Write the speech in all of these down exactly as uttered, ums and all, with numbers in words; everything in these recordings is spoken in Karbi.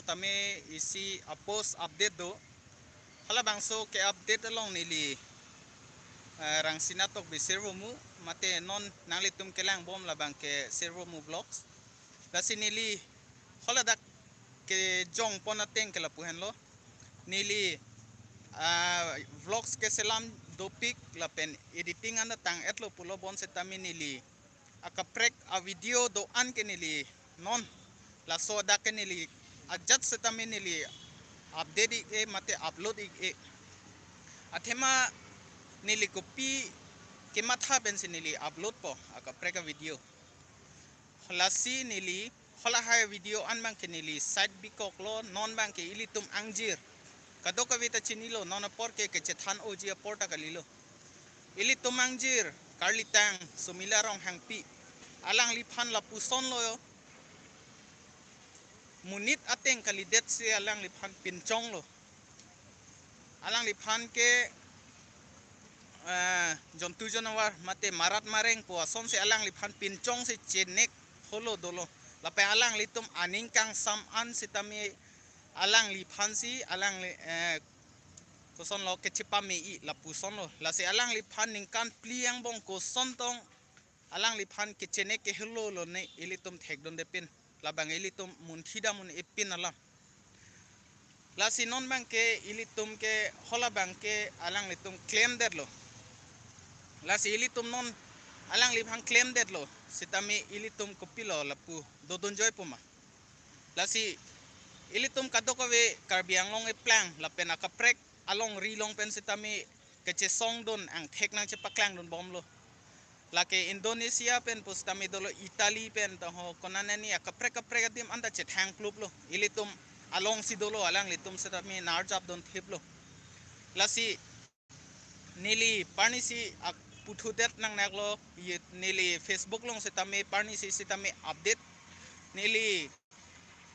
tame isi a-post update do. Halabangso ke-update along neli, eh, Rangsina Tokbi Sirvomu, mate non nanglitum kelangbom labang ke Sirvomu Vlogs. Lasi neli haladak kejongpon ateng ke lapu henlo. Neli, ah, vlogs keselam dopik lapen editing anta tang-etlo pulo bonsitame neli akaprek a-video do-an ke neli non laso adak ke neli ajat sitame neli update ik-e mate upload ik-e. Athema neli kopi kematha pensi neli uploadpo akaprek a-video. Lasi neli halahai video an abang ke neli side bikoklo, non abang ke ilitum angjir kadokave ta chinilo, non apor ke kechethan-oji apor ta kalilo. Ilitum angjir karlitang Sumila Ronghangpi, alangliphan lapusonlo, monit ateng kalidetsi alangliphan pinchonglo. Alangliphan ke, eh, jontu janavar mate marat mareng pu asonsi alangliphan pinchongsi chenek holo dolo. Lapen alanglitum aning kangsam an sitame alangliphansi alangli, eh, kosonlo kechepame-i lapusonlo. Lasi alangliphan ningkan phli angbong koson tong alangliphan kechenek ke helo lo ne ilitum thekdunde pin. Labang ilitum munthi damun-e pin alam. Lasi non abang ke ilitum ke halabang ke alanglitum klemdetlo. Lasi ilitum non alangliphan klemdetlo sitame ilitum kopilo lapu dodunjoi puma. Lasi ilitum kadokave Karbi Anglong eplang lapen akaprek alongri along pen sitame kechesongdun angthek nangchepaklangdunbomlo. Lake Indonesia pen pusitame dolo, Italy pen taho konanani akaprek kaprek adim anta chethang kluplo. Ilitum alongsi dolo, alanglitum sitame narjapdun thiplo. Lasi neli parnisi ak- puthudet nangnaklo, ye neli Facebook along sitame parnisi sitame update. Neli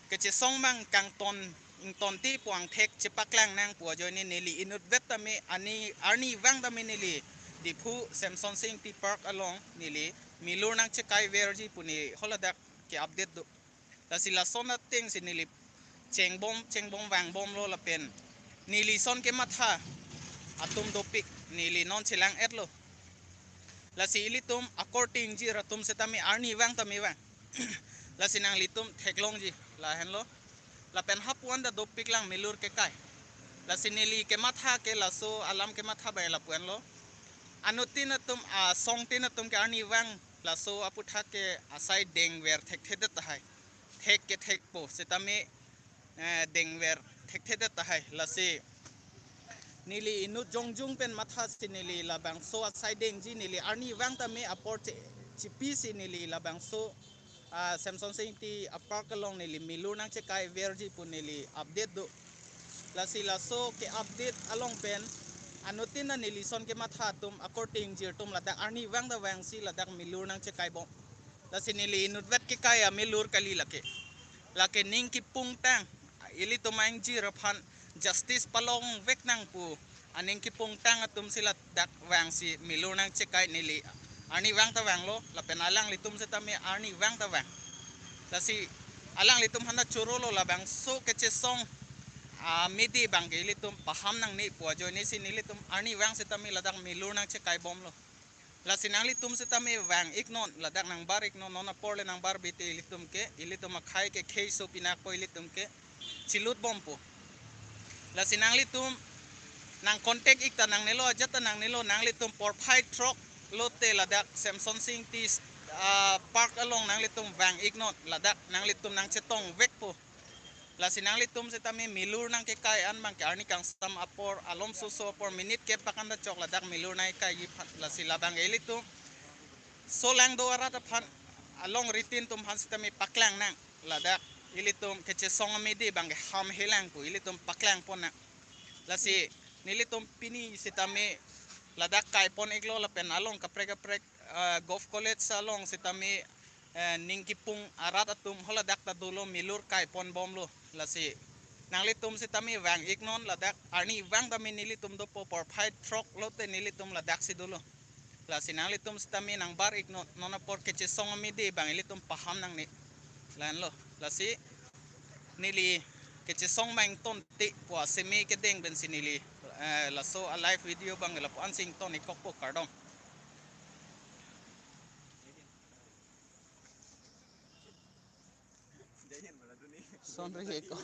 kechesong abang kangton ingtonte pu angthek chepaklang nang pu ajoine neli inutvet tame ani arnivang tame neli Diphu Semson Sing Ingti Park along neli milur nangchekaiverji pu ne haladak ke-update do. Lasi lason atengsi neli chengbom chengbom vangbomlo lapen neli son kematha atum dopik neli non chelang-etlo. Lasi ilitum akorte ingjir atum sitame arnivang tame vang. Lasi nanglitum theklongji lahenlo. Lapen hapu anta dopiklang milur kekai. Lasi neli kematha ke laso alam kematha abang lapu henlo. Anuttin atum, asongtin atum ke arnivang laso aputhak ke asai dengver thekthedet tahai. Thek ke thekpo sitame, eh, dengver thekthedet tahai. Lasi neli inut jongjung pen mathasi neli labangso asai dengji neli arnivang tame apor che- chipisi neli labangso, ah, Semson Sing Ingti a-park along neli milur nangchekaiverji pu neli update do. Lasi laso ke-update along pen anuttin neli son kematha atum akorte ingjir atum ladak arnivang ta vangsi ladak milur nangchekaibom. Lasi neli inutvet kekai amilur kali lake. Lake ning kipungtang, ilitum angjir aphan justice palongvek nang pu aning kipungtang atumsi ladak vangsi milur nangchekai neli arnivang ta vanglo, lapen alanglitum sitame arnivang ta vang. Lasi alanglitum aphan ta chorolo, labangso kechesong amidi abang ke ilitum paham nangne pu ajoinesi nelitum arnivang sitame ladak milur nangchekaibomlo. Lasi nanglitum sitame vang-iknon, ladak nangbar-iknon, non apor le nangbarbi te ilitum ke, ilitum akhei ke kheiso pinakpo, ilitum ke chilutbompo. Lasi nanglitum nang contact ik ta nangnelo, ajat ta nangnelo, nanglitum porphai throk lote ladak Semson Sing Ingti, ah, park along nanglitum vang-iknon, ladak nanglitum nangchetongvekpo. Lasi nanglitum sitame milur nangkekai an abang ke arni kangsam apor, alom soso apor, minute kep pakanta chok ladak milur nangkekaiji aphan. Lasi labang ilitum solangdo arat aphan, alongritin atum aphan sitame paklang nang, ladak ilitum kechesong amidi abang ke hamhelang pu ilitum paklangpon nang. Lasi nelitum pini sitame ladak kaipon-iklo lapen along kaprek kaprek, ah, Govt College along sitame, eh, ning kipung arat atum haladak ta dolo, milur kaiponbomlo. Lasi nanglitum sitame vang-iknon, ladak arnivang tame nelitum dopo, porphai throk lote nelitum ladaksi dolo. Lasi nanglitum sitame nangbar-iknon, non apor kechesong amidi abang ilitum paham nangne. Lahenlo. Lasi neli kechesong ma ingtonte pu aseme kedeng pensi neli, eh, laso a live video abang lapu-an si ington-ik kokpo, kardom. Son ri ko.